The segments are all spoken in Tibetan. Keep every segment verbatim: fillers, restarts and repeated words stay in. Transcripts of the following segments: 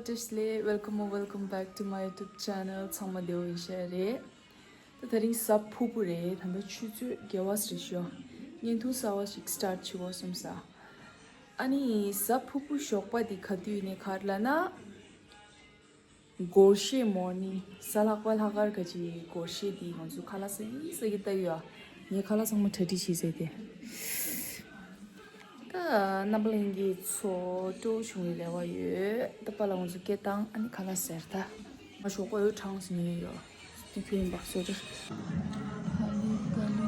བཀྲ་ཤིས་བདེ་ལེགས། Welcome or welcome back to my YouTube channel. ཚང་མ་བདེ་པོ་ཡིན་ཤག་རེད། ད་དེ་རིང་གཟའ་ཕུར་བུ་རེད། ད་ལྟ་ཆུ་ཚོད་བརྒྱད་པ་ཙམ་རེད་ཤག་བརྙན་ཐུང་གསར་པ་ཞིག་སི་ཊར་བྱེད་དགོས་བསམ་ས། ཨ་ནི་གཟའ་ཕུར་བུ་ཞོགས་པ་འདི་ག་དུས་ཡིན་ནའི་ག་རེ་ལབ་ན། སྒོར་གཞས་མོར་ནིང་། གཟའ་ལྷག་པ་ལྷག་དཀར་གྱི་སྒོར་གཞས་འདི་ང་ཚོ་ཁ་ལག་ཟ་ཡི་ཟ་གི་ལྟ་གི་ཡོད། ངས་ཁ་ལག་ཚང་མ་གྲ་སྒྲིག་བྱས་ཟེར་ཏེ། ད་རྣམ་པ་ལྷན་རྒྱས་ཚོ་སྤྲོ་བོ་བྱུང་བའི་རེ་བ་ཡོད། ད་པཱ་ལགས་ང་ཚོ་སྐད་བཏང་ཨ་ནི་ཁ་ལག་ཟ་ད། ང་ཞོགས་པ་འོད་གྲང་ཟིན་ཡོད། དེ་ཁྱོད་ཡིན་པ་སོ་རེད། ཁ་ལི་ཀ་ལི།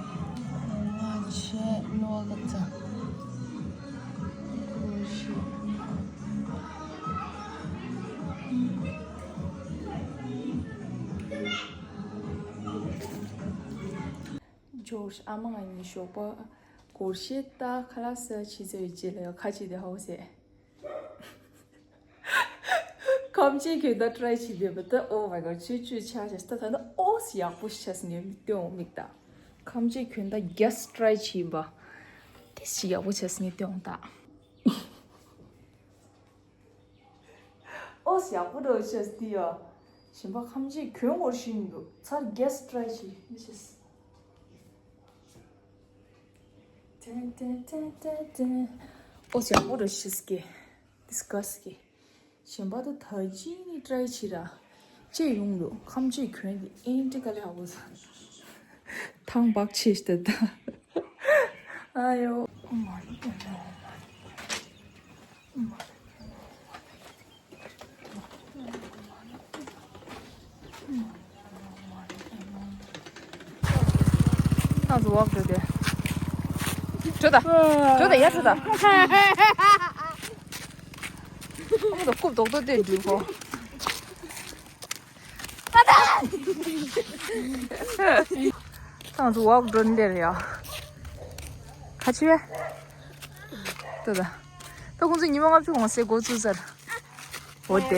ང་ཆེ་ནོ་ག་ཙ། ཇོར་ཨ་མ་ང་གཉིས་ཞོགས་པ་སྒོར་གཞས་ལྟ་ཁ་ལག་ཟ་ཕྱི་ཚེས་རྗེས་ལ་ཡོད་ཁ་ཅིག་དེ་ཧའོ་ཟེར། ཁམ་ཆེ་ཁྱོད་ད་ཊ་རའི་བྱེད་པས་པ་ད། Oh my god ཆུ་ཆུ་ཆ་ཆ་ད་ད་ད་ཨོ་སི་ཡག་པོ་ཤ་སི་ངས་མིག་སྟོན་འོང་མིག་ད། ཁམ་ཆེ་ཁྱོད་ད་གེ་སི་ཊི་ཊ་རའི་བྱེད་པ་དེ་སི་ཡག་པོ་ཆ་སི་ངས་སྟོན་འོང་ད། ཨོ་སི་ཡག་པོ་འགྲོ་ཤ་སི་དེ་ཡ། གཞན་པ་ཁམ་ཆེ་ཁྱོད་ངོར་ཤིང་འདུག་ཚར་གེ་སི་ཊི་ཊ་རའི་བྱེད་མི་ཤེས། ཨོ་སི་ཡག་པོ་འགྲོ་ཤ་སི་ཀེ། ཌི་སི་ཀ་སི་ཀེ། གཞན་པ་ད་ད་ཅི་ནི་ཊ་རའི་བྱེད་ར། ཅེས་ཡོང་འདུག་ཁམ་ཆེ་ཁྱོད་ཀྱི་ཨེན་ཏི་ཀ་ལེ་ཧ་གོ་ས། ཐང་བག་ཆེ་ཤི་ད་ད། ཨ་ཡོ། ཐང་ཟུ་ཝག་འགྲོ་དེ། འགྲོ་ད། འགྲོ་ད་ཡ་འགྲོ་ད། ཨ་མ་ད་རྐུབ་རྡོག་རྡོག་དེ་འགྲུལ་ཧོ། ཐང་ཟུ་ཝག་འགྲོ་འདེར་ཡ། ཁ་ཆེ་བས། ཏོ་ད། ཏོ་ཁོང་ཚོ་ཉི་མ་ལྔ་བཅུ་གོང་སེ་འགོ་བཙུགས་ཚར། འོ་དེ།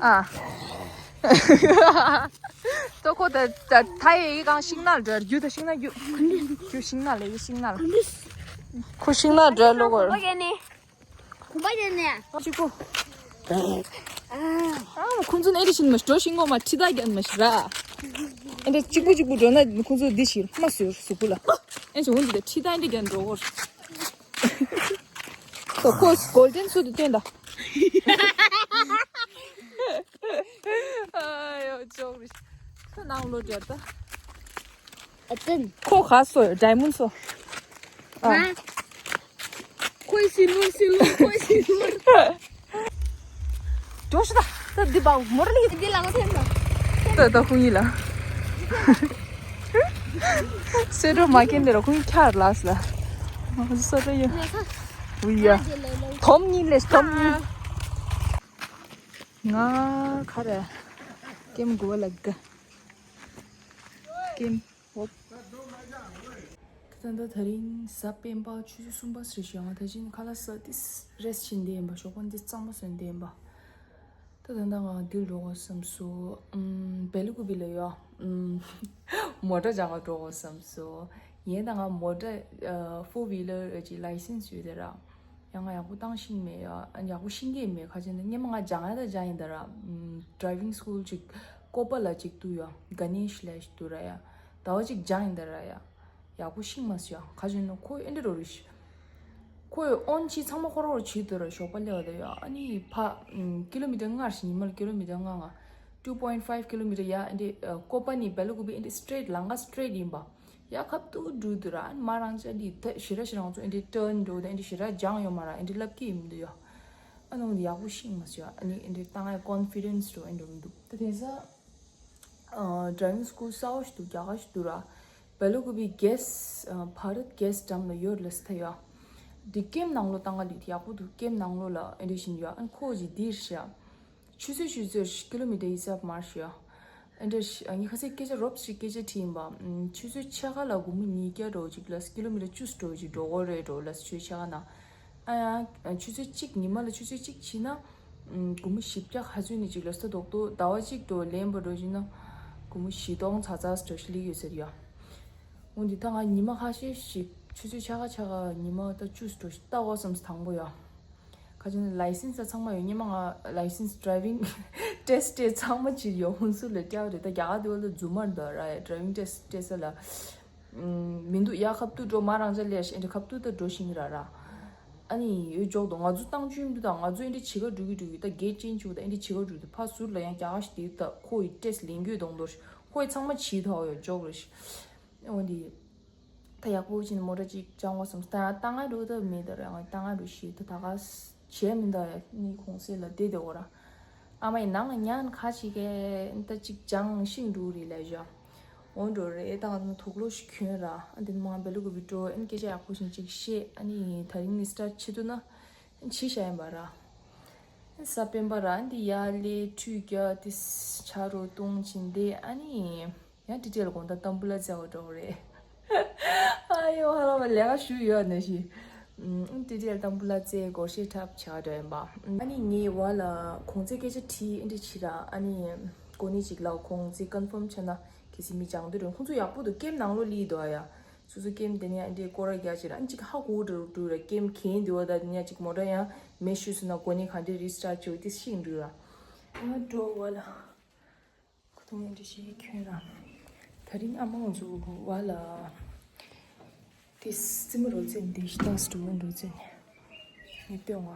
ཨ། ཏོ་ཁོ་ད་ད་ད་ཡེ་ཡི་གང་ཤིང་ནག་འདྲ་རྒྱུ་ད་ཤིང་ནག་རྒྱུ། རྒྱུ་ཤིང་ནག་ལེ་ཡི་ཤིང་ནག་ལ། ཁོ་ཤིང་ནག་འདྲ་ལོ་གོ། གོམ་པ་ཡིན་ནས། ཨ་ཅི་ཁོ། ཨ་མ་ཁོང་ཚོ་ནས་ཨེ་འདྲ་བྱིན་མ་ཤི་འགྲོ་ཤིང་ངོ་མ་ཁྲི་ད་རྒྱན་མ་ཤི་ར། ཨེ་འདྲ་གཅིག་པུ་གཅིག་པུ་འགྲོ་ན་ཁོང་ཚོ་འདི་ཤི་མ་སུ་སུ་ཁུ་ལ། ཨེ་ཅི་འོན་འདི་ད་ཁྲི་ད་ཨེ་འདྲ་རྒྱན་འགྲོ་གོ། ཁོ་ཁོ་གོལ་ཌེན་སུ་དུ་བསྟན་ད། ཨ་ཡོ་ཅོག་རི། ཁོ་ནང་ལོ་འདྲ་ད། ཨ་ཙན། ཁོ་ཁ་སོ་ཌའི་མོན་སོ། ཨ། ཁོའི་སིལ་བར་སིལ་བར་ཁོའི་སིལ་བར། འགྲོ་ཤི་ད། ད་འདི་བ་མོར་ལི། འདི་ལ་གོ་ཐེན་ད། ད་ད་ཁུང་ཡིན་ལ། སེ་འགྲོ་མ་ཁེན་དེ་ར་ཁུང་ཁྱར་ལ་སི་ལ། སོ་ད་ཡོ། ཝི་ཡ། དོམ་གཉིས་ལས་དོམ་གཉིས། ང་ཁ་རེ། ཀེམ་གོ་ལ་ག་ཀེམ། ཧོབ། ད་ལྟ་དེ་རིང་གཟའ་སྤེན་པ་ཆུ་ཚོད་གསུམ་པ་ཟེར་ཞིག་ང་ད་ཅིན་ཁ་ལག་ཟ་ཏིས་རེ་སི་ཊི་བྱེད་འདི་ཡིན་པ་ཞོགས་པ་འདི་གཙང་མ་བཟོས་འདི་ཡིན་པ། ད་ད་ལྟ་ང་འདིར་འགྲོ་དགོས་བསམ་སོ། ཨམ་བེ་ལུ་ཀུ་པི་ལ་ཡོད། ཨམ་མོ་ཊ་སྦྱང་ག་འགྲོ་དགོས་བསམ་སོ། ཡིན་ད་ང་མོ་ཊ་ཨ་ཕོར་ཝི་ལར་ཅིག་ལའི་སེན་སི་ཡོད་དེ་ར། ཡང་ང་ཡག་པོ་བཏང་ཤེས་མེད་ཡ། ཨ་ཡག་པོ་ཤེས་ཀྱི་མེད། ཁ་ཅིག་ནི་སྔོན་མ་ང་སྦྱང་ཡ་ད་སྦྱང་ཡིན་ད་ར། ཨམ་ཌ་རའི་ཝིང་སི་ཀུལ་ཅིག་ཀོ་པ་ལ་ཅིག་འདུག་ཡ། ག་ནེ་ཤི་ལ་ཞིག་འདུག་ར་ཡ། ཟླ་བ་གཅིག་སྦྱང་ཡིན་ད་ར་ཡ། ཡག་པོ་ཤེས་མ་སོང་ཡ། ཁ་ཅིག་ནི་ཁོ་ཨེ་འདྲ་རོ་རེ་ཤི། ཁོས་ཨོན་ཅི་ཚང་མ་ཁོ་རང་ར་བྱེད་འདུག་ར། ཞོགས་པ་སླེབས་པ་ད་ཡ། ཨ་ནི་ཕ་ཨམ་ཀི་ལོ་མི་ཊར་ལྔ་རེ་ཤི། ཉི་མ་ལ་ཀི་ལོ་མི་ཊར་ལྔ་ལྔ། ཊུ་པོ་ཡིན་ཕ་ཡིབ་ཀི་ལོ་མི་ཊར་ཡ། ཨེ་འདྲ་ཨ་ཀོ་པ་ནི་བེ་ལུ་ཀུ་པི་ཨེ་འདྲ་སི་ཊེ་རེ་ཊི་ལམ་ཀ་སི་ཊེ་རེ་ཊི་ཡིན་པ། ཡ་ཁབ་ཏུ་འགྲོ་འདུག་ར། ཨ་ནི་མ་རང་ཅག་འདི་ད་ཞེ་དྲག་ཞེ་དྲག་ང་ཚོ་ཨེ་འདྲའི་ཊར་ན་འགྲོ་དང་ཨེ་འདྲའི་ཞེ་དྲག་སྦྱང་ཡོད་མ་ར། ཨེ་འདྲའི་ལབ་ཀྱི་ཡིན་འདུག་ཡ། ཨ་ནི་འོ་འདི་ཡག་པོ་ཤེས་མ་སོང་ཡ། ཨ་ནི་ཨེ་འདྲའི་བཏང་ཡ་ཀོན་ཕི་ཌེན་སི་འགྲོ་ཨེ་འགྲོ་མི་འདུག་ད་དེང་སང་ཨ་ཌ་རའི་ཝིང་སི་ཀུལ་གསར་པ་ཞིག་འདུག་རྒྱ་གར་ཞིག་འདུག་ར། བེ་ལུ་ཀུ་པི་གེ་སི་ཨ་བྷ་རད་གེ་སི་ཌམ་ལ་ཡོད་ལ་སི་ཐ་ཡ། འདི་ཀེམ་ནང་ལོགས་བཏང་ག་འདི་ཡག་པོ་འདུག་ཀེམ་ནང་ལོགས་ལ་ཨེ་འདྲའི་བཞིན་ཡ། ཨ་ནི་ཁོ་ཅིག་འདིར་ཤ། ཆུ་ཚོད་ཆུ་ཚོད་ཀི་ལོ་མི་ཊར་ཧི་སབ་མར་ཤི་ཡ། ཨེ་འདྲ་ཤི། ཨ་ངས་ཁ་སང་སྐད་ཆ་རོབ་ཅིག་སྐད་ཆ་དྲིས་ཡིན་པ། ཨམ་ཆུ་ཚོད་ཕྱེད་ཀ་ལ་སྒོར་མོ་ཉིས་བརྒྱ་འགྲོ་ཅིག་ལ་ཀི་ལོ་མི་ཊར་བཅུ་འགྲོ་ཅིག་འགྲོ་གོ་རེད་འགྲོ་ལ་ཆུ་ཚོད་ཕྱེད་ཀ་ན། ཨ་ཡ་ཆུ་ཚོད་གཅིག་ཉི་མ་ལ་ཆུ་ཚོད་གཅིག་ཕྱིན་ན། ཨམ་སྒོར་མོ་བཞི་བརྒྱ་ཧ་ཚོད་ནི་ཅིག་ལ་ས་རྡོག་རྡོག་ཟླ་བ་གཅིག་འགྲོ་ལེན་པ་འགྲོ་ཅིག་ན། སྒོར་མོ་བཞི་སྟོང་ཚ་ཚ་འགྲོ་ཞིག་ལིག་ཡོད་ཟེར་ཡ། འོན་ཏེ་ད་ང་ཉི་མ་ཁ་ཤས་ཤིག་ཆུ་ཚོད་ཕྱེད་ཀ་ཕྱེད་ཀ་ཉི་མ་ད་བཅུ་འགྲོ་ཞིག་ལྟ་བ་བསམ་སོང་དང་པོ་ཡ། ཁ་ཆེ་ན་ལའི་སེན་སི་ཚང་མ་ཡོད། སྔོན་མ་ང་ལའི་སེན་སི་ཌ་རའི་ཝིང་ཊེ་སི་ཊི་ཚང་མ་བྱས་ཡོད། ཧུན་སུར་ལ་སྤྲད་པ་རེད། ད་རྒྱ་གར་དེ་བ་ལ་རྫུན་མ་འདུག་ར། ཌ་རའི་ཝིང་ཊེ་སི་ཊི་སྤྲད་ས་ལ་ཨམ་མི་འདུག་ཡ། ཁ་ཐུག་འགྲོ་མ། རང་ཅག་ལས་ཨེ་འདྲ་ཁ་ཐུག་ད་འགྲོ་ཤེས་ཀྱི་ར་ར། ཨ་ནི་ཡོད་འཇོག་འདུག་ང་ཚོ་བཏང་བཅུག་འདུག་ད་ང་ཚོ་ཨེ་འདྲ་བྱེད་ག་འགྲོ་གི་འགྲོ་གི། ད་གེ་ཊི་ཅེན་ཇི་བྱེད་པ་ད་ཨེ་འདྲ་བྱེད་ག་འགྲོ་གི་འདུག་ཕར་ཟུར་ལ་ཡང་རྒྱ་གར་ཞིག་དེ་ད་ཁོ་ཡི་ཊེ་སི་ལེན་རྒྱུ་དང་དོར་ཁོ་ཡི་ཚང་མ་བྱེད་ཐུབ་ཡོད་འཇོག་རེད། འོན་ཏེ། ད་ཡག་པོ་བྱས་ནས་མོ་ཊ་ཅིག་སྦྱང་དགོས་བསམ། ད་ལྟ་ང་འགྲོ་ཐབས་མེད། ད་རང་ལྟ་ང་འགྲོ་ཤེས། ད་ད་ག་བྱས་མི་འདུག་ཡ། ནི་གུང་སེང་ལ་བསྡད་བསྡད་འོ་ར། ཨ་མ་ཡི་ནང་ལ་ཉན་ཁ་ཅིག་གིས་ད་ཅིག་སྦྱང་ཤེས་འགྲོ་རེད་ལབ་བཞག་འོ་འགྲོ་རེད། ད་ང་ཚོ་དུག་ལོག་ཞིག་གྱོན་ར། ཨ་འདི་ནི་མ་བེ་ལུ་གུ་བི་ཀྲོ་ཨན་སྐད་ཆ་ཡག་པོ་བྱས་ནས་ཅིག་བཤད། ཨ་ནི་དེ་རིང་ནི་སི་ཊར་ཊི་བྱེད་ཐུབ་ན་ཨན་བྱས་བཞག་ཡིན་པ་ར། ས་སྤེན་པ་ར་འདི་ཡར་སླེབས་ཁྲུས་རྒྱག་དེ་ཆ་རོ་བཏུང་བྱིན་ཏེ། ཨ་ནི་ཡང་ཊི་ཊི་ཨེལ་དགོང་དག་ཏམ་བུ་ལ་རྩེ་བ་འགྲོ་གི་རེད། ཨ་ཡོ་ཧ་ལ་བ་ལས་ཀ་ཞུ་ཡོད་ནི་ཞིག་ཨུམ། ཊི་ཊི་ཨེལ་ཏམ་བུ་ལ་རྩེ་སྒོར་གཞས་འཁྲབ་བྱ་འདྲ་ཡིན་པ། ཨ་ནི་ངའི་བ་ལ་གུང་སེང་སྐད་ཆ་དྲིས་ཨེ་འདྲ་བྱེད་ར། ཨ་ནི་གོ་ནི་ཅིག་ལ་གུང་སེང་ཀོན་ཕོམ་བྱས་ན་གལ་སྲིད་མི་སྦྱང་འདོད་རེད། ཁོང་ཚོ་ཡག་པོ་འདུག་ཀེམ་ནང་ལོགས་སླེབས་འདུག་ཨ་ཡ། སོ་སོ་ཀེམ་དེ་ནས་ཨ་འདྲས་སྐོར་ར་རྒྱག་བྱེད་ར། ཨ་ནི་ཅིག་ཧ་གོ་འགྲོ་འགྲོ་ར། ཀེམ་གྱོན་འདུག་བ། ད་དེ་ནས་ཅིག་མོ་ཊ་ཡང་མེད་ཤུལ་སོང་ན་གོ་ནི་ག་འདྲས་རི་སི་ཊར་ཊི་བྱེད་དེ་ཤེས་འགྲོ་ར། ཨ་འགྲོ་བ་ལ། ཁོ་ཐུང་ངེ་འདྲ་ཞིག་ཁྱོད་རང་། དེ་རིང་ཨ་མ་ང་ཚོ་བ་ལ། དེ་རྩེད་མོ་རོལ་རྩེད་འདི་ཞིག་ཏང་སི་ཊུ་ཝན་རོལ་རྩེད་ནས་སྟོན་བ།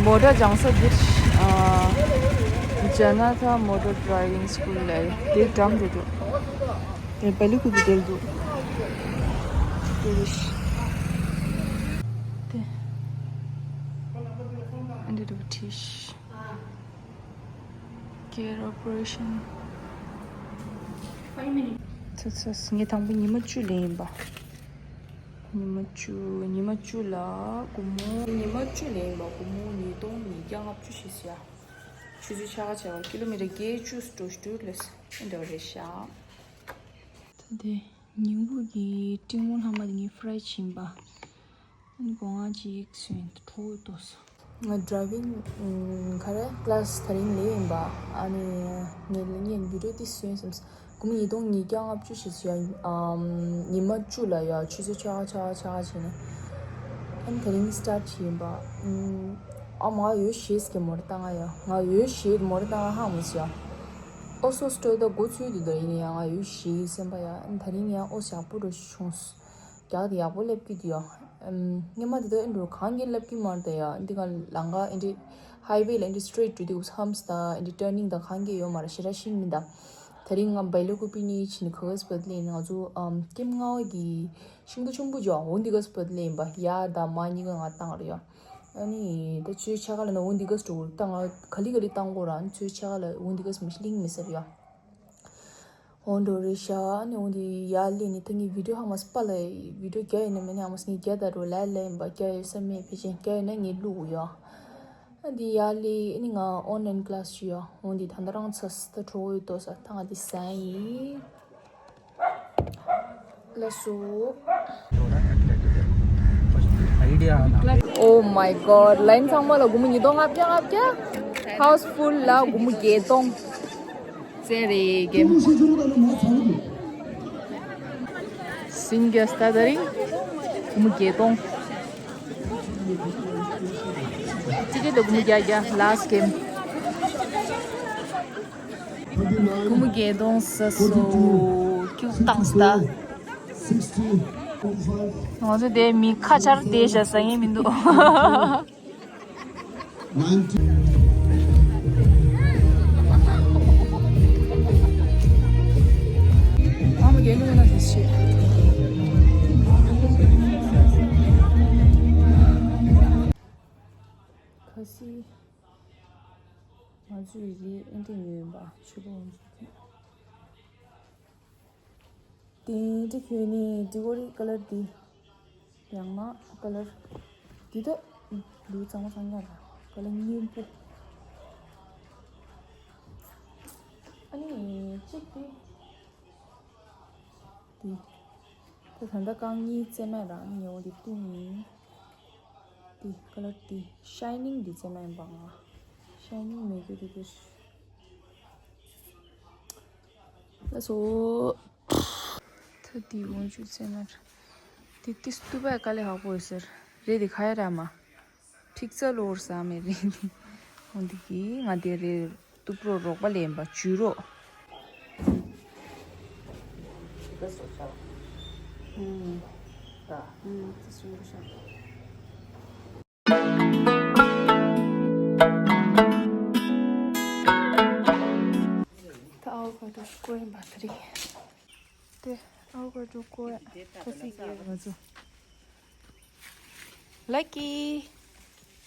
མོ་ཊ་སྦྱང་ས་འདིར། ཨ། ཇ་ན་ཐ་མོ་ཊར་ཌ་རའི་ཝིང་སི་ཀུལ་ལབ་ཡ་དེ་འགྲམ་དེ་འདུག་དེ་བ་ལི་ཀུ་དེ་དེར་འདུག་དེ་རེད། དེ་འདི་འདུག་ཁྲིད། Gear operation. ཚ་ཚ། ངས་དང་པོ་ཉི་མ་བཅུ་ལེན་ཡིན་པ། ཉི་མ་བཅུ། ཉི་མ་བཅུ་ལ་སྒོར་མོ། ཉི་མ་བཅུ་ལེན་ཡིན་པ་སྒོར་མོ་ཉིས་སྟོང་ཉིས་བརྒྱ་ལྔ་བཅུ་ཞིག་ཟེར་ཡ། ཆུ་ཚོད་ཕྱེད་ཀ་ཕྱེད་ཀ་ཀི་ལོ་མི་ཊར་བརྒྱད་ཅུ་འགྲོ་ཞིག་འགྲོ་ལས་འདྲ་བ་རེད་ཤག་ད་དེ་ཉིན་གུང་གི་ཏིང་མོ་ལྷག་མ་དེ་ངས་ཕ་རའི་བྱིན་པ། ཨ་ནི་སྒོ་ང་ཅིག་སོན་ཁྲོ་བོ་ཏོ་སོ། ང་ཌ་རའི་ཝིང་ཁ་རེ་ཀི་ལ་སི་དེ་རིང་ལེན་ཡིན་པ། ཨ་ནི་ངས་ལེན་ཡིན་བི་ཌིའོ་དེ་སོན་སོམས། སྒོར་མོ་ཉིས་སྟོང་ཉིས་བརྒྱ་ལྔ་བཅུ་ཞིག་ཟེར་ཡ། ཨམ། ཉི་མ་བཅུ་ལ་ཡ་ཆུ་ཚོད་ཕྱེད་ཀ་ཕྱེད་ཀ་ཕྱེད་ཀ་བྱས་ནས། ཨ་ནི་དེ་རིང་སི་ཊར་ཊི་བྱས་ཡིན་པ། ཨམ། ཨ་མ་ཡོད་ཤེས་ཀྱི་མོ་ཊ་བཏང་ང་ཡ། ང་ཡོད་ཤེས་མོ་ཊ་བཏང་ང་ཧ་མ་སི་ཡ། ཨོ་སོ་སི་ཊོ་ད་འགོ་ཚུགས་དུས་ད་ཡིན་ཡ། ང་ཡོད་ཤེས་སེམས་པ་ཡ། ཨ་ནི་དེ་རིང་ཡ་ཨོ་ཞག་པོ་འགྲོ་བྱུང་། རྒྱག་དེ་ཡག་པོ་སླེབས་ཀྱི་འདུག་ཡ། ཨམ། སྔོན་མ་དེ་དག་ཨེ་འགྲོ་གང་གི་སླེབས་ཀྱི་མ་རེད་ཡ། འདི་ག་ལང་ག་ཨེ་འདྲི་ཧའི་ཝེ་ལ་ཨེ་འདྲི་སི་ཊི་རེ་ཊི་འགྲོ་དུས་ཧམ་སི་དང་ཨེ་འདྲི་ཊར་ནིང་དང་གང་གི་ཡོད་མ་རེད། ཞེ་དྲག་ཤེས་མི་འདུག་དེ་རིང་ང་བེ་ལུ་ཀུ་པི་ནི་ཕྱིན་ཁ་ག་སི་པད་ལེན། ང་ཚོ་ཨམ་ཀེམ་ལྔ་པ་གི་ཤིང་སྡོང་ཆེན་པོ་ཅིག་འོ་འདི་ག་སི་པད་ལེན་པ་ཡ་ད་མ་གཉིས་ཀ་ང་བཏང་རེད་ཡ། ཨ་ནི་ད་ཆུ་ཚོད་ཕྱེད་ཀ་ལ་ན་འོ་འདི་ག་སི་འགྲོ་ད་ང་ག་ལི་ག་ལི་བཏང་དགོས་ར། ཆུ་ཚོད་ཕྱེད་ཀ་ལ་འོ་འདི་ག་སི་མི་ཤི་ལིང་མི་ཟེར་ཡ། འོ་འགྲོ་རེད་ཤག་ཨ་ནི་འོ་འདི་ཡར་སླེབས་ནས་ད་ངས་བི་ཌིའོ་ཧ་མ་སི་པ་ལ་བི་ཌིའོ་རྒྱག་ཡིན་ན་མིན་ན་ཧ་མ་སི་ངས་རྒྱག་ད་རོ་ལ་ལ་ཡིན་པ། རྒྱག་ཡོད་ས་མེད། ཕལ་ཆེར་རྒྱག་ཡོད་ན་ངས་བླུག་ཡོད། ཨ་འདི་ཡར་སླེབས་ཨ་ནི་ང་ཨོན་ལན་ཀི་ལ་སི་ཞུ་ཡོད། འོ་འདི་ད་ལྟ་རང་ཚ་སི་ད་གྲོགས་ཡོད་དོ་ས་ད་ང་འདི་ཟ་ཡིན། ལགས་སོ། Oh my god. ལ་ཡིན་ཚང་མ་ལ་སྒོར་མོ་ཉིས་སྟོང་ལྔ་བརྒྱ་ལྔ་བརྒྱ། ཧའུ་སི་ཕུལ་ལ་སྒོར་མོ་བརྒྱད་སྟོང་བཙལ་རེད་གེམ། སིང་ག་སྟ་དེ་རིང་སྒོར་མོ་བརྒྱད་སྟོང་། ཊི་ཀེ་ཊི་ལ་སྒོར་མོ་བརྒྱ་བརྒྱ། ལ་སི་ཊི་གེམ། སྒོར་མོ་བརྒྱད་སྟོང་ས་སོ། ཁྱུག་བཏང་སྟ། ང་ཚོ་དེ་མི་ཁ་ཆར་དེ་བཞག་ས་ངེས་མི་འདུག་ཨ་མ་རྒན་ལུགས་ན་དེ་ཤེས། ཁ་སི། ང་ཚོས་ཡི་གེ་ཨེ་འདྲ་ཉོས་ཡིན་པ་ཕྱི་ལོགས་ང་ཚོ་དེ། དེ་འདྲ་ཁྱོད་ནི་ཌི་གོ་རི་ཀ་ལར་འདི། ཡང་ན་ཀ་ལར་འདི་ད་ལུས་གཙང་མ་གཙང་རྐྱང་ར། ཀ་ལར་སྔོན་པོ། ཨ་ནི་གཅིག་དེ། འདི། ད་ད་ལྟ་རྐང་གཉིས་རྩེ་མེད་ར། ཨ་ནི་ཉེ་བོ་འདི་བཏུང་ཡིན། འདི་ཀ་ལར་འདི་ཤའི་ནིང་འདི་རྩེ་མེད་ཡིན་པ་ང་། ཤའི་ནིང་མེད་རྒྱུ་འདི་འདིར། ལགས་སོ། ད་འདི་འོང་ཆུ་ཚན་ན། འདི་ཏིས་ཏུ་བའི་དཀའ་ལས་ཁག་པོ་ཡོད་ཟེར། རེད་འདི་ཁ་ཡ་ར་མ། ཁྲིག་ཙ་ལོར་ཟ་མེད་རེད་འདི། འོང་འདི་གི་ང་དེ་རེད་ཏུ་པྲོ་རོགས་པ་ལེན་པ་ཇུ་རོ། ད་ཨའོ་ཀ་ཏོ་ཀོ་ཡིན་པ་དེ་རེད། དེ་ཨའོ་ཀ་ཏོ་ཀོ་ཡ་ཁ་སི་ཀེ་ང་ཚོ། ལ་ཀི།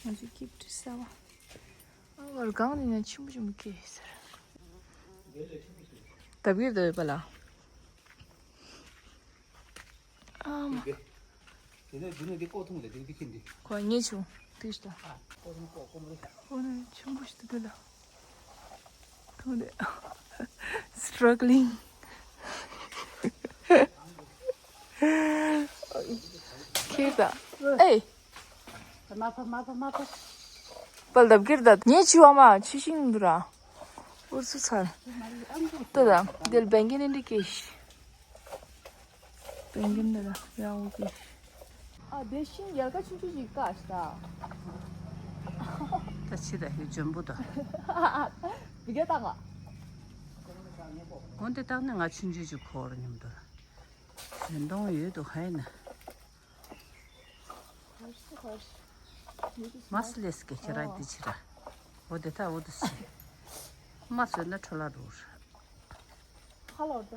ང་ཚོ་ཀིབ་ཏི་ཟ་བ། ཨའོ་ཀ་གང་ནས་ན་ཆེན་པོ་ཆེན་པོ་སྐྱེས་ཟེར། ལྡབ་ཀིར་དོ་ཡོད་པ་ལ། ཨ་མ། དེ་ནས་འདི་ནས་འདི་ཀོ་ཐུང་ལ་འདི་འདི་ཁྱེར་འདི། ཁོ་ཉེ་ཆུང་དེ་ཤ། ཨ་ཀོ་ཐུང་ཀོ་ཀོ་མོ་རེ། ཁོ་ནི་ཆུང་པོ་ཞིག་ཏུ་དེ་ལ། ཐུང་དེ། Struggling. ཁྱེར་ད། ཨེ། མ་ཕ་མ་ཕ་མ་ཕ། པལ་ལྡབ་ཀིར་ད་ཉེ་ཆུ་བ་མ་ཆུ་ཤིང་འདུ་ར། ཨུར་སུ་ཚར། ཏོ་ད་དེལ་བེང་གི་ནི་འདི་ཀེ་ཤི། བེང་གི་ནི་ད་ཡང་འུ་ཀེ་ཤི། ཨ་དེ་ཤིང་ཡལ་ག་ཆུང་ཆུང་ཞིག་ཀ་ཤི་ད། ད་ཕྱི་ད་ཧི་འཇོན་པོ་ད། བི་ག་ཏང་ག། འོན་ཏེ་ཏང་ནི་ང་ཆུང་ཆུང་ཞིག་ཁོར་ཉམས་དུ། འཇོན་གཏོང་ཡོད་དུ་ཧའི་ན། མ་སི་ལེ་སི་ཀེ་ཁྱེད་རང་འདི་ཕྱི་ར། འོ་དེ་ད་འོ་དེ་སི། མ་སོད་ན་འཕྲོ་ལ་རུ་ར། ཧ་ལོ་ད།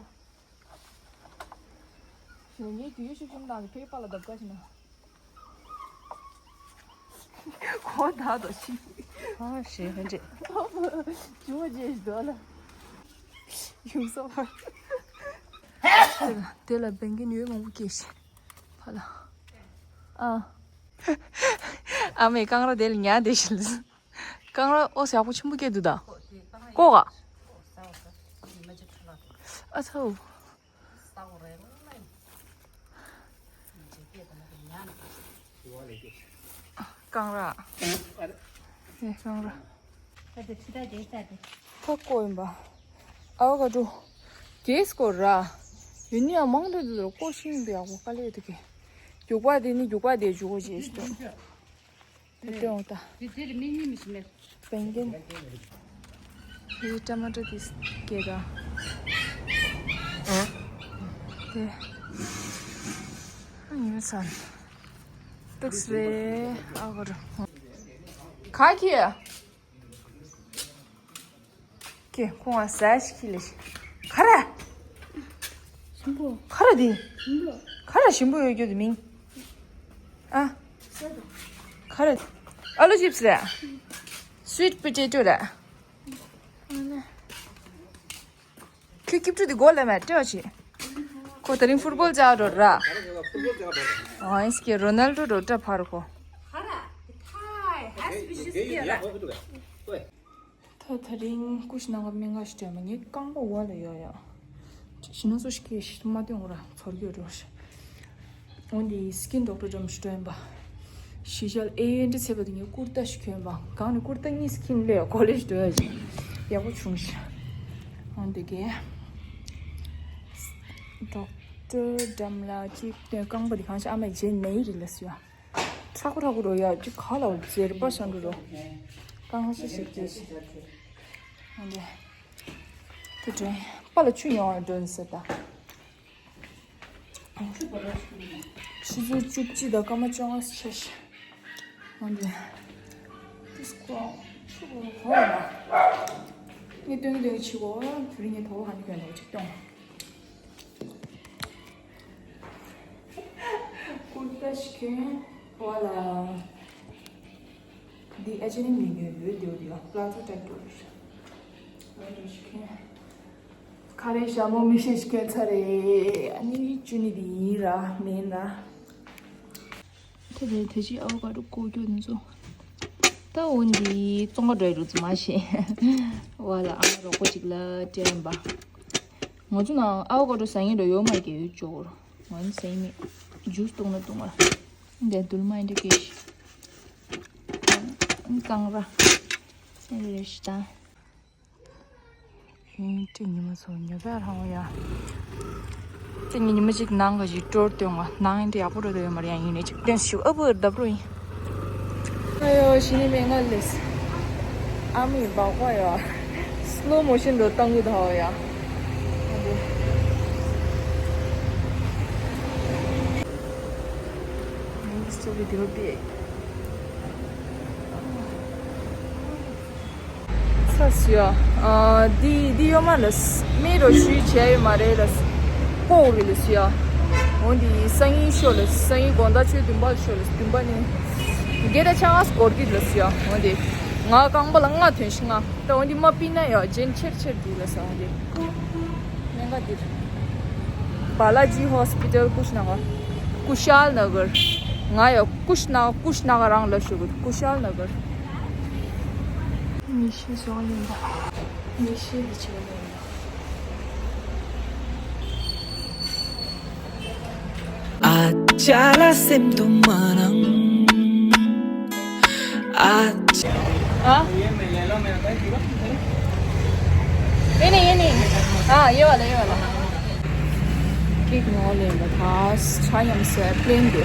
ཞོན་ངའི་རྒྱུ་ཡོད་ཤུགས་ཆུང་དང་ཕེ་པ་ལ་བརྡབ་ཀ་ཞིག་ན། གོ་ད་དོ་ཤི། ཨ་ཞེ་ཧན་ཅེ། ཇུ་བ་ཇེ་ཞི་དོ་ལ། ཡུམ་སོ་བར། དེ་ལ་བེང་གིན་ཡོད་མང་པོ་སྐྱེས་ཤིང་། ཕ་ལ། ཨ། ཨ་མའི་རྐང་ར་དེ་ལ་ཉལ་བསྡད་ཤིང་། རྐང་ར་ཨོ་ཡག་པོ་ཆེན་པོ་སྐྱེས་འདུག་ད། ལྐོག་ག། ཨ་ཚའོ། རྐང་ར། ཨེ་རྐང་ར། ད་དེ་ཁྲི་ད་དེ་ས་དེ། ཕ་ཀོ་ཡིན་པ། ཨ་བ་ག་ཏྲོ། གེས་ཀོ་ར། ཡུན་ནི་ཡང་མང་དུ་འདུག་ལ་ཀོ་ཤིང་དུ་ཡག་པོ་དཀའ་ལས་འདུག་གི། རྒྱུག་པ་དེ་ནི་རྒྱུག་པ་དེ་རྒྱུག་གོ་ཅེས་ཤིག་འདུག་དེ་སྟོན་འོ་ད། དེ་དེར་མིག་གཉིས་མི་ཤི་མེད། བན་རྒན། དེ་ཊ་མ་ཊོ་དེ་སྐྱེས་ད། དེ། ཨ་ཡིན་ས་ན། ཏུགས་རེ་ཨ་གོ་ར། ག་གི། ཀྱེ་ཁོང་ང་ཟས་ཤིག་ལས་ཤིག་ཁ་ར། ཞིམ་པོ། ཁ་ར་དེ། ཞིམ་པོ། ཁ་ར་ཞིམ་པོ་ཡོད་རྒྱུ་དེ་མིན། ཨ། ཁ་ར། ཨ་ལུ་ཅིབས་རེད། སུའིཊ་པོ་ཊེ་ཊོ་རེད། ཁྱོད་སྐྱིབས་ཕྲུག་དེ་མགོ་ལ་མེད་སྤྲད་བ་བྱེད། ཁོ་དེ་རིང་ཕུཊ་བོལ་རྒྱག་འགྲོ་ར། ཨོ་ཨིན་སྐྱེ་རོ་ནལ་ཌོ་འགྲོ་འདྲ་ཕར་ཁོ། ད་དེ་རིང་སྐུ་ཞིག་ནང་ག་སྨན་ཁང་ཞིག་སྤྲད་མ་ངའི་རྐང་པ་འོག་ལ་ཡོད་ཡ། ཞི་ན་སོ་ཞིག་གིས་མ་སྟོན་འོ་ར་ཚོར་གྱི་འགྲོ་ཞིག་འོན་ཏེ་སི་ཀིན་ཌོག་ཊར་འགྲམ་ཞིག་འགྲོ་ཡིན་པ། ཞི་ཞལ་ཨེ་ཡོན་ཏི་ཚེ་པ་དེ་ངའི་ཀུར་ཏ་ཞིག་གྱོན་པ་གང་ནས་ཀུར་ཏ་གཉིས་སི་ཀིན་ལས་ཀོ་ལེ་ཇི་འགྲོ་ཡ་ཞིག་ཡག་པོ་བྱུང་ཞིག་འོན་ཏེ་གས་ཌོག་ཊར་འགྲམ་ལ་གཅིག་སྟོན། རྐང་པ་དེ་གང་ཞིག་ཨ་མས་རྗེས་ནས་རི་ལ་སུ་ཡ། ཁྲག་པོ་ཁྲག་པོ་རོ་ཡ་ཅི་ག་ལ་འོ་ཟེར་པ་ཤང་འགྲོ་རོ། རྐང་ཤ་ཞིག་སྐྱེས་ཤིག་ཨོ་ལེ། དེ་དྲན། པ་ལ་ཆུ་ཡོང་བ་འགྲོ་ཟེར་ད། ཆུ་ཚོད་བཅུ་གཅིག་དང་སྐར་མ་བཅོ་ལྔ་ཆ་ཤ། ཨོ་ལེ། དེ་སྐོར་ཆུ་གོ་གོ་ལ། ངས་སྟོན་གྱི་སྟོན་གྱི་ཆུ་གོ་དེ་རིང་ངས་དོ་བ་གང་གྱོན་ལ་ཅིག་སྟོན། ཀུར་ཏ་ཞིག་གྱོན། ཝ་ལ། འདི་ཨེ་ཅི་ནི་མི་གྱོན་ཡོད་དེ་འོ་དེ་ཡ་པླ་ཛོ་ཊའིབ་འགྲོ་རེད། ཝ་ལ་ཞིག་གྱོན། ཁ་རས་ཞྭ་མོ་མིག་ཤེལ་ཞིག་གྱོན་ཚར་རེད། ཨ་ནི་ཅུ་ནི་དེ་ཡིན་ར་མིན་ར། དེ་དེ་དེ་ཅི་ཨ་བོ་ཀ་ཌོ་ཀོ་གྱོན་ནི་ཚོ། ད་འོ་འདི་བཙོང་ག་འགྲོ་ཡི་རུ་ཙི་མ་ཤེས། ཝ་ལ་ཨ་མ་རོགས་པོ་ཅིག་ལ་སྤྲད་ཡིན་པ། ང་ཚོ་ནང་ཨ་བོ་ཀ་ཌོ་ཟ་མཁན་འགྲོ་ཡོད་མ་རེད་ཀྱི་ཡོད་ཅོག་རོ། ང་ནི་ཟ་ཡི་མེད། ཇུས་བཏུང་ན་བཏུང་བ། འདི་དུལ་མ་ཡིན་འདྲ་སྐད་ཤི། རྐང་ར། སེང་རེ་ཤི་ད། ཨིན་ཏི་ཉི་མ་ཚོ་ཉོ་བ་རང་ཡ། ཏི་ཉི་མ་ཅིག་ནང་ག་ཅིག་ཀྲོར་སྟོན་བ་ནང་ཨིན་ཏི་ཡག་པོ་འགྲོ་དོ་ཡོད་མ་རེད། ཡང་ཡིན་ནས་ཅིག་ཏན་ཤུ་ཨ་བུ་རྡབ་རོ་ཡིན། ཨ་ཡོ་ཤི་ནི་མེ་ང་ལེས། ཨ་མི་བག་པ་ཡ། སློ་མོ་ཤིན་འགྲོ་བཏང་གི་ད་ཧོ་ཡ། Next video be. ཚ་སུ་ཡ། ཨ་འདི་འདི་ཡོད་མ་ལ་མི་རོ་ཞུས་བྱས་ཡོད་མ་རེད་ལ། ཀོ་རི་ལ་སུ་ཡ། འོ་འདི་སང་ཉིན་ཤོ་ལ་སང་ཉིན་དགོང་དག་ཆུ་བདུན་པ་ཤོ་ལ་བདུན་པ་ནི། དགེ་ད་ཆ་ང་སྐོར་གི་ལ་སུ་ཡ། འོ་འདི་ང་རྐང་པ་ལ་ལྔ་ཐོན་ཤི་ང་ད་འོ་འདི་མ་པི་ན་ཡ་ཇེན་ཆེར་ཆེར་འདི་ལ་ས་འོ་འདི། ཉེན་ཁ་འདིར། Balaji Hospital ཀུ་ཤི་ན་གར། ཀུ་ཤལ་ན་གར། ང་ཡ་ཀུ་ཤི་ན་ཀུ་ཤི་ན་གར་རང་ལབ་ཤོག་གི་ཀུ་ཤལ་ན་གར། མི་ཤི་སོང་ཡིན་པ། མི་ཤི་ལི་ཆེ་ལ་ཡིན་པ། ཨ་ཅག་ལ་སེམས་དུ་མ་ནང་ཨ་ཅག་ཨ། ये नहीं, ये नहीं। हाँ, ये वाला, ये वाला। केक ནོར་ལེན་པ་ད་ཆ་ཉམས་སེ་པླེན་དུ།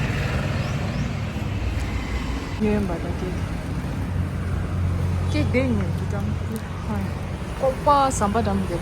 ཉོས་པ་ད་ཀེག་ཀེག་དེ་ཉོས་ཀྱི་ཀྲང་ཧོ། ཀོ་པ་ཟམ་པ་འགྲམ་དེ།